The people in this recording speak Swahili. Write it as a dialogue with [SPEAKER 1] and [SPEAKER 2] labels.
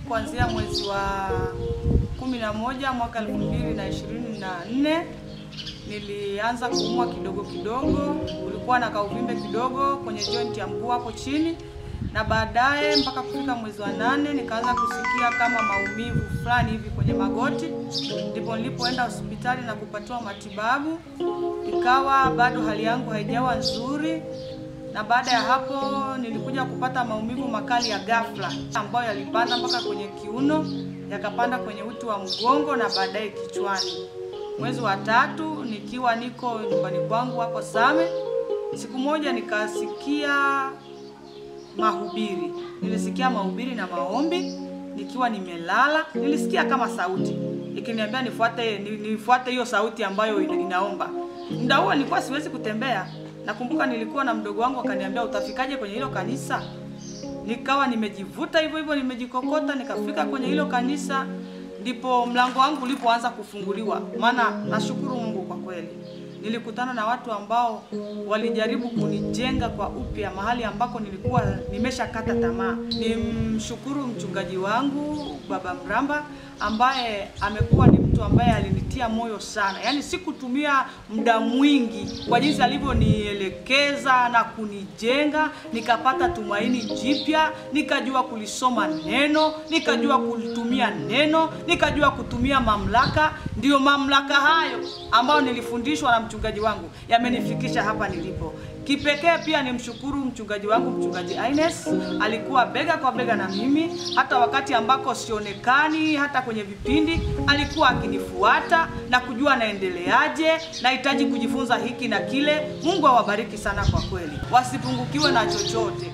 [SPEAKER 1] Kuanzia mwezi wa 11 mwaka 2024 nilianza kuumwa kidogo kidogo, ulikuwa na kauvimbe kidogo kwenye joint ya mguu hapo chini, na baadaye mpaka kufika mwezi wa 8 nikaanza kusikia kama maumivu fulani hivi kwenye magoti. Ndipo nilipoenda hospitali na kupatiwa matibabu, ikawa bado hali yangu haijawa nzuri. Na baada ya hapo nilikuja kupata maumivu makali ya ghafla ambayo yalipanda mpaka kwenye kiuno, yakapanda kwenye uti wa mgongo na baadaye kichwani. Mwezi wa 3 nikiwa niko nyumbani kwangu hapo Same, siku moja nikasikia mahubiri. Nilisikia mahubiri na maombi nikiwa nimelala. Nilisikia kama sauti ikiniambia nifuate hiyo sauti ambayo inaomba. Muda huo nilikuwa siwezi kutembea. Nakumbuka nilikuwa na mdogo wangu akaniambia, utafikaje kwenye hilo kanisa? Nikawa nimejivuta hivyo hivyo, nimejikokota, nikafika kwenye hilo kanisa. Ndipo mlango wangu ulipoanza kufunguliwa. Maana nashukuru Mungu kwa kweli, nilikutana na watu ambao walijaribu kunijenga kwa upya mahali ambako nilikuwa nimeshakata tamaa. Nimshukuru mchungaji wangu Baba Mramba ambaye amekuwa ni mtu ambaye alinitia moyo sana. Yaani sikutumia muda mwingi kwa jinsi alivyonielekeza na kunijenga, nikapata tumaini jipya, nikajua kulisoma neno, nikajua kulitumia neno, nikajua kutumia mamlaka. Ndio mamlaka hayo ambayo nilifundishwa na mchungaji wangu yamenifikisha hapa nilipo. Kipekee pia nimshukuru mchungaji wangu, mchungaji Ines, alikuwa bega kwa bega na mimi hata wakati ambako sionekani, hata kwenye vipindi alikuwa akinifuata na kujua naendeleaje, nahitaji kujifunza hiki na kile. Mungu awabariki sana kwa kweli, wasipungukiwe na chochote.